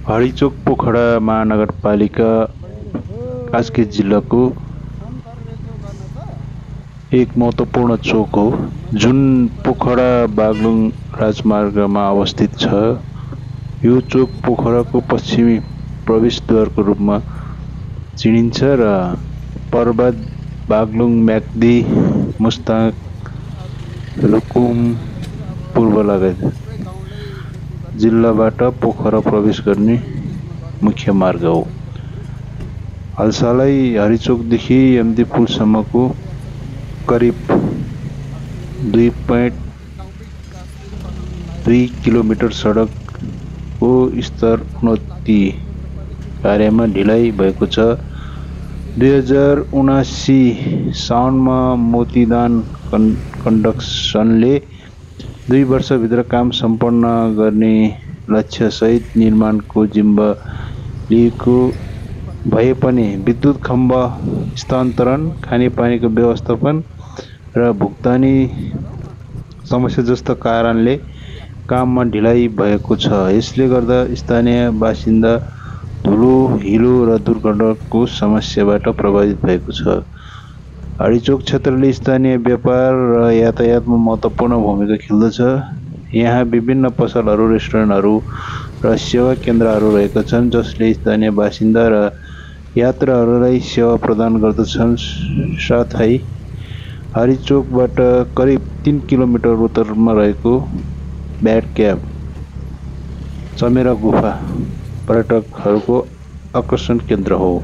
हरिचोक पोखरा महानगरपालिका कास्की जिल्लाको एक महत्त्वपूर्ण चोक हो जुन पोखरा बागलुङ राजमार्गमा अवस्थित छ। यो चोक पोखराको पश्चिमी प्रवेशद्वारको रूपमा चिनिन्छ र पर्वत बागलुङ म्याग्दी मुस्ताङ रुकुम पूर्व लगायत जिल्लाबाट पोखरा प्रवेश गर्ने मुख्य मार्ग हो। हालसालै हरिचोकदेखि यमदी पुलसम्मको करिब 2.2 किलोमिटर सडकको स्तरोन्नति कार्यमा ढिलाइ भएको छ। 2079 साउनमा मोतीदान कन्स्ट्रक्सनले 2 वर्षभित्र काम सम्पन्न गर्ने लक्ष्यसहित निर्माणको जिम्मा लिएको भए पनि विद्युत खम्बा स्थानान्तरण, खानेपानीको व्यवस्थापन र भुक्तानी समस्या जस्ता कारणले काममा ढिलाइ भएको छ। यसले गर्दा स्थानीय बासिन्दा धुलो, हिलो र दुर्घटनाको समस्याबाट प्रभावित भएको छ। हरिचोक क्षेत्रले स्थानीय व्यापार र यातायातमा महत्त्वपूर्ण भूमिका खेल्दछ। यहाँ विभिन्न पसलहरू, रेस्टुरेन्टहरू र सेवा केन्द्रहरू रहेका छन् जसले स्थानीय बासिन्दा र यात्रुहरूलाई सेवा प्रदान गर्दछन्। साथै हरिचोकबाट करिब 3 किलोमिटर उत्तरमा रहेको ब्याट क्याभ चमेरा गुफा पर्यटकहरूको आकर्षण केन्द्र हो।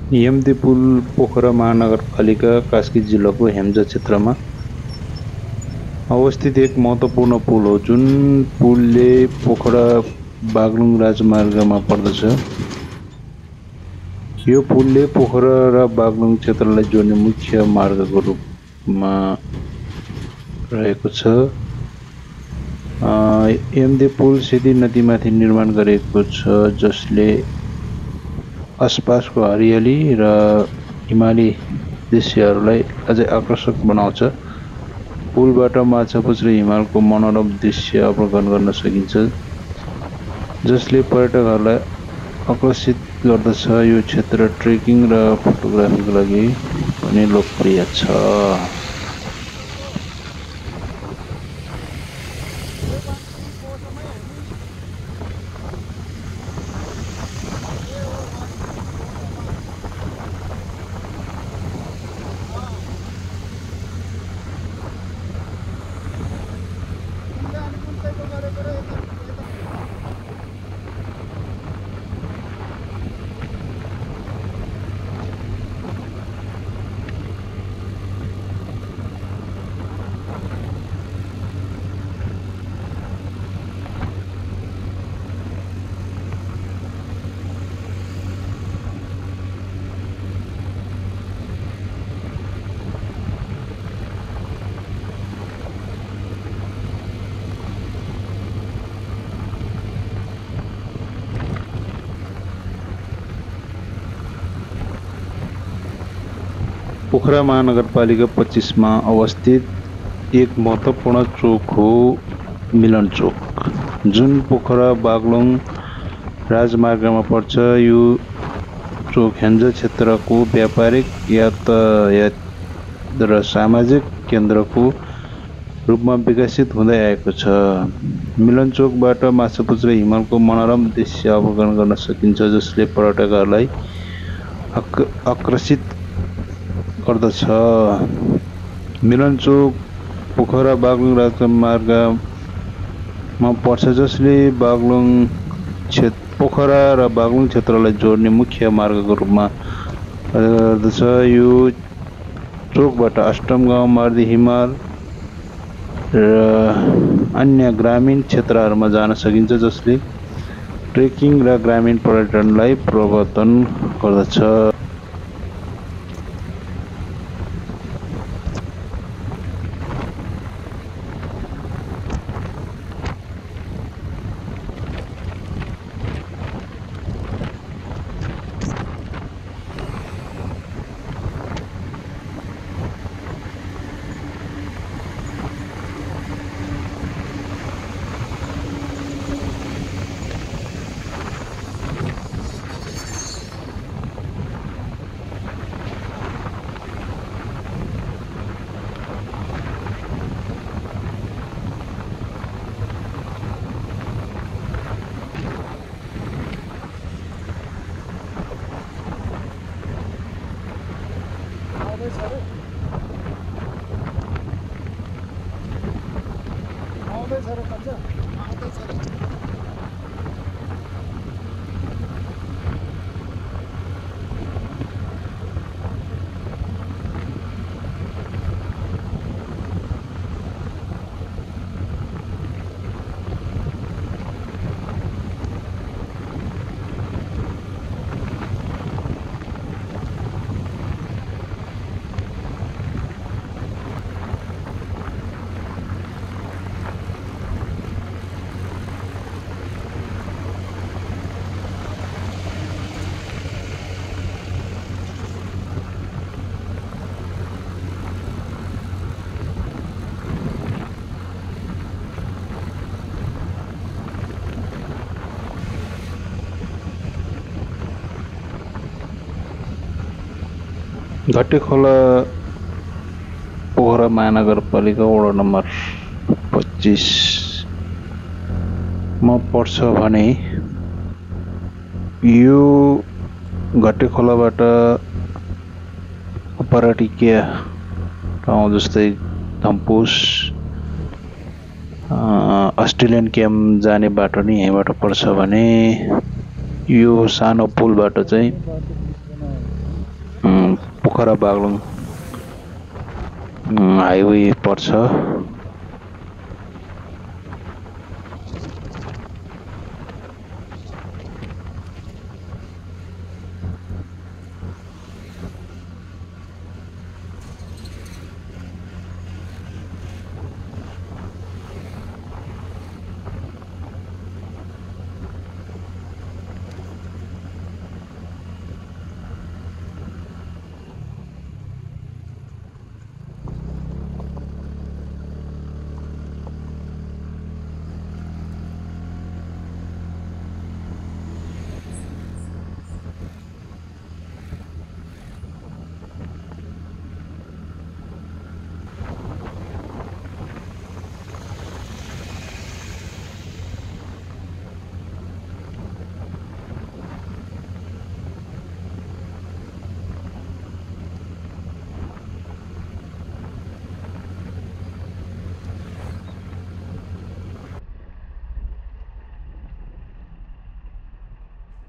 यमदी पुल पोखरा महानगरपालिका कास्की जिल्लाको हेम्जा क्षेत्रमा अवस्थित एक महत्त्वपूर्ण पुल हो जुन पुलले पोखरा बागलुङ राजमार्गमा पर्दछ। यो पुलले पोखरा र बागलुङ क्षेत्रलाई जोड्ने मुख्य मार्गको रूपमा रहेको छ। यमदी पुल सिधी नदीमाथि निर्माण गरिएको छ जसले आसपासको हरियाली र हिमाली दृश्यहरूलाई अझै आकर्षक बनाउँछ। पुलबाट माछापुछ र हिमालको मनोरम दृश्य अवलोकन गर्न सकिन्छ जसले पर्यटकहरूलाई आकर्षित गर्दछ। यो क्षेत्र ट्रेकिङ र फोटोग्राफीको लागि पनि लोकप्रिय छ। पोखरा महानगरपालिका 25 मा अवस्थित एक महत्त्वपूर्ण चोक हो मिलन चोक जुन पोखरा बागलुङ राजमार्गमा पर्छ। यो चोक हेम्जा क्षेत्रको व्यापारिक, यातायात र सामाजिक केन्द्रको रूपमा विकसित हुँदै आएको छ। मिलन चोकबाट माछापुछ र हिमालको मनोरम दृश्य अवलोकन गर्न सकिन्छ जसले पर्यटकहरूलाई आकर्षित गर्दछ। मिलन चोक पोखरा बागलुङ राजमार्गमा पर्छ जसले बागलुङ पोखरा र बागलुङ क्षेत्रलाई जोड्ने मुख्य मार्गको रूपमा कार्य गर्दछ। यो चोकबाट अष्टम गाउँ, मार्दी हिमाल र अन्य ग्रामीण क्षेत्रहरूमा जान सकिन्छ, जसले ट्रेकिङ र ग्रामीण पर्यटनलाई प्रवर्धन गर्दछ। घट्टेखोला पोखरा महानगरपालिका वडा नम्बर 25 मा पर्छ भने यो घट्टेखोलाबाट पर्यटकीय ठाउँ जस्तै धम्पुस, अस्ट्रेलियन क्याम्प जाने बाटो नि यहीँबाट पर्छ भने यो सानो पुलबाट चाहिँ पोखरा बागलुङ हाइवे पर्छ।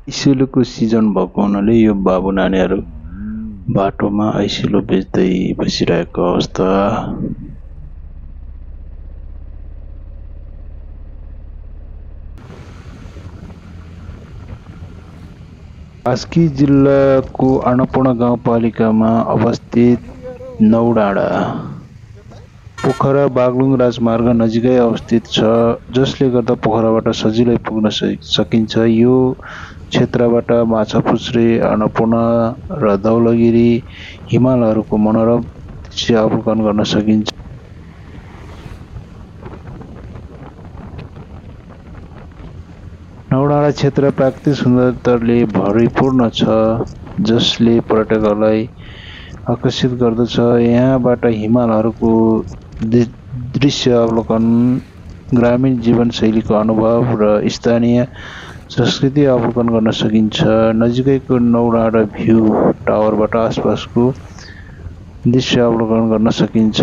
आइसिएलको सिजन भएको हुनाले यो बाबु नानीहरू बाटोमा आइसिएल बेच्दै बसिरहेको अवस्था। कास्की जिल्लाको अन्नपूर्ण गाउँपालिकामा अवस्थित नौडाँडा पोखरा बागलुङ राजमार्ग नजिकै अवस्थित छ, जसले गर्दा पोखराबाट सजिलै पुग्न सकिन्छ। यो क्षेत्रबाट माछापुच्छ्रे, अन्नपूर्ण र धौलागिरी हिमालहरूको मनोरम दृश्य अवलोकन गर्न सकिन्छ। नौडाँडा क्षेत्र प्राकृतिक सुन्दरताले भरिपूर्ण छ, जसले पर्यटकहरूलाई आकर्षित गर्दछ। यहाँबाट हिमालहरूको दृश्य अवलोकन, ग्रामीण जीवनशैलीको अनुभव र स्थानीय संस्कृति अवलोकन गर्न सकिन्छ। नजिकैको नौडाँडा भ्यू टावरबाट आसपासको दृश्य अवलोकन गर्न सकिन्छ।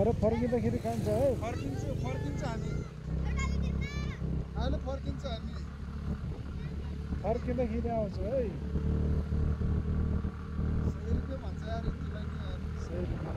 फर्किँदाखेरि खान्छ है फर्किन्छ हामी अहिले फर्किन्छ हामी फर्किँदाखेरि आउँछ है 100 रुपियाँ भन्छ यार यतिलाई नि यार 100 रुपियाँ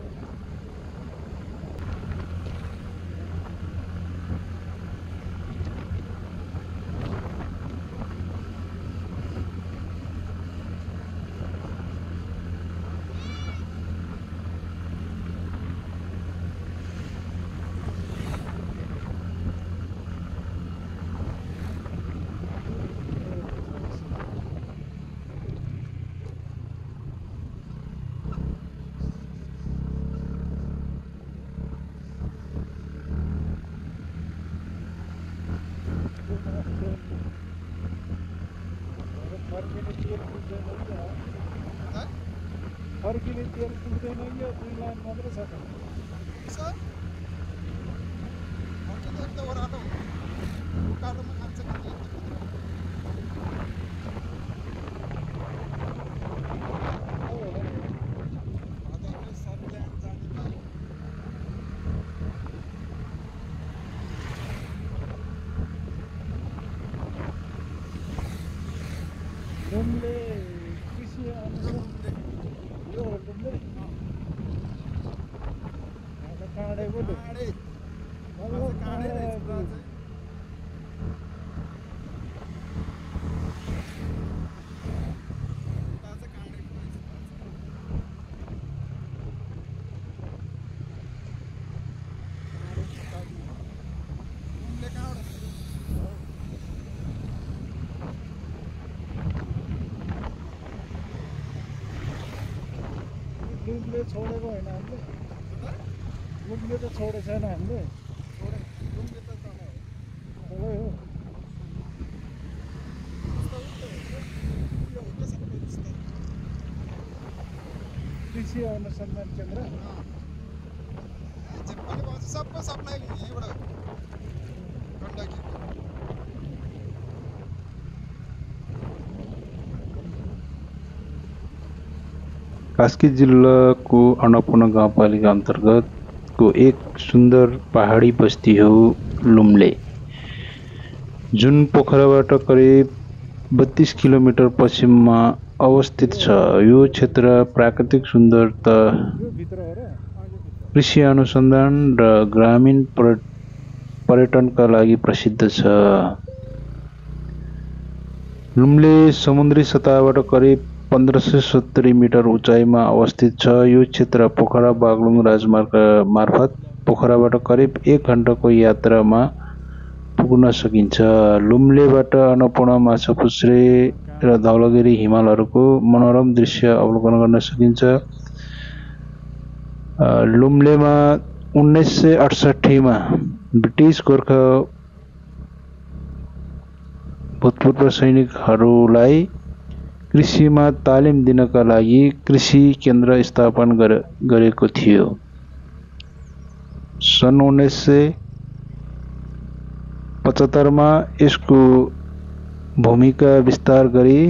फर्किने तेल पुग्दैन यो 2 लाइन मात्र छ त सर फर्किँदा एकदम ओह्रालो उकालोमा खान्छ कि लुम्ले कृषि अनुसन्धान यो लुम्ले काँडे बोल्यो काँडे रहेछ पुरा चाहिँ ताजा काँडे रहेछ उनले कहाँबाट लुम्ले छोडेको होइन हामीले लुम्ले त छोडेको छैन हामीले उनले त तल हो तलै हो यो के सबै त्यस्तो कृषि अनुसन्धान केन्द्र जे पनि भन्छ सबै सप्लाई हुने यहीँबाट गण्डकी कास्की जिल्लाको अन्नपूर्ण गाउँपालिका अन्तर्गतको एक सुन्दर पहाडी बस्ती हो लुम्ले, जुन पोखराबाट करिब 32 किलोमिटर पश्चिममा अवस्थित छ। यो क्षेत्र प्राकृतिक सुन्दरता, यो भित्र हो र कृषि अनुसन्धान र ग्रामीण पर्यटनका लागि प्रसिद्ध छ। लुम्ले समुद्री सतहबाट करिब 1570 मिटर उचाइमा अवस्थित छ। यो क्षेत्र पोखरा बागलुङ राजमार्ग मार्फत पोखराबाट करिब 1 घण्टाको यात्रामा पुग्न सकिन्छ। लुम्लेबाट अन्नपूर्ण, माछापुच्छ्रे र धवलागिरी हिमालहरूको मनोरम दृश्य अवलोकन गर्न सकिन्छ। लुम्लेमा 1968 मा ब्रिटिस गोर्खा भूतपूर्व सैनिकहरूलाई कृषिमा तालिम दिनका लागि कृषि केन्द्र स्थापना गरेको थियो। सन् 1975 मा यसको भूमिका विस्तार गरी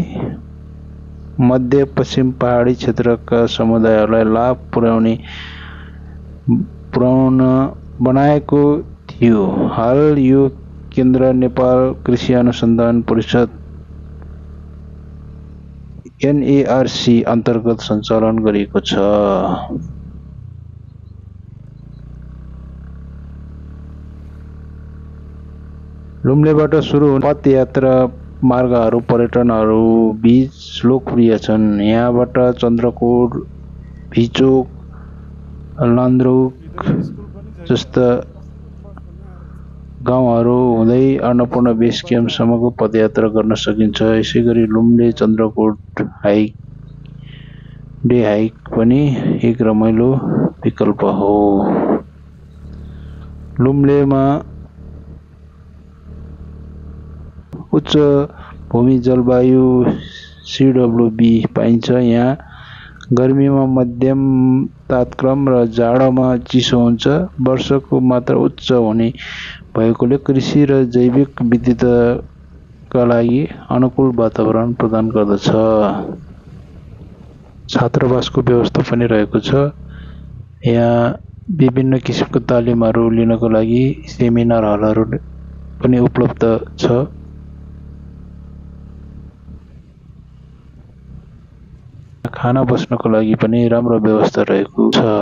मध्य पश्चिम पहाडी क्षेत्रका समुदायहरूलाई लाभ पुर्याउन बनाएको थियो। हाल यो केन्द्र नेपाल कृषि अनुसन्धान परिषद NARC अन्तर्गत सञ्चालन गरिएको छ। लुम्लेबाट सुरु हुने पदयात्रा मार्गहरू पर्यटनहरू बीच लोकप्रिय छन्। यहाँबाट चन्द्रकोट, भिचोक, लान्द्रुक जस्ता गाउँहरू हुँदै अन्नपूर्ण बेस क्याम्पसम्मको पदयात्रा गर्न सकिन्छ। यसैगरी लुम्ले चन्द्रकोट डे हाइक पनि एक रमाइलो विकल्प हो। लुम्लेमा उच्च भूमि जलवायु CWB पाइन्छ। यहाँ गर्मीमा मध्यम तापक्रम र जाडोमा चिसो हुन्छ। वर्षको मात्रा उच्च हुने भएकोले कृषि र जैविक विविधताका लागि अनुकूल वातावरण प्रदान गर्दछ। छात्रावासको व्यवस्था पनि रहेको छ। यहाँ विभिन्न किसिमको तालिमहरू लिनको लागि सेमिनार हलहरू पनि उपलब्ध छ। खाना बस्नको लागि पनि राम्रो व्यवस्था रहेको छ।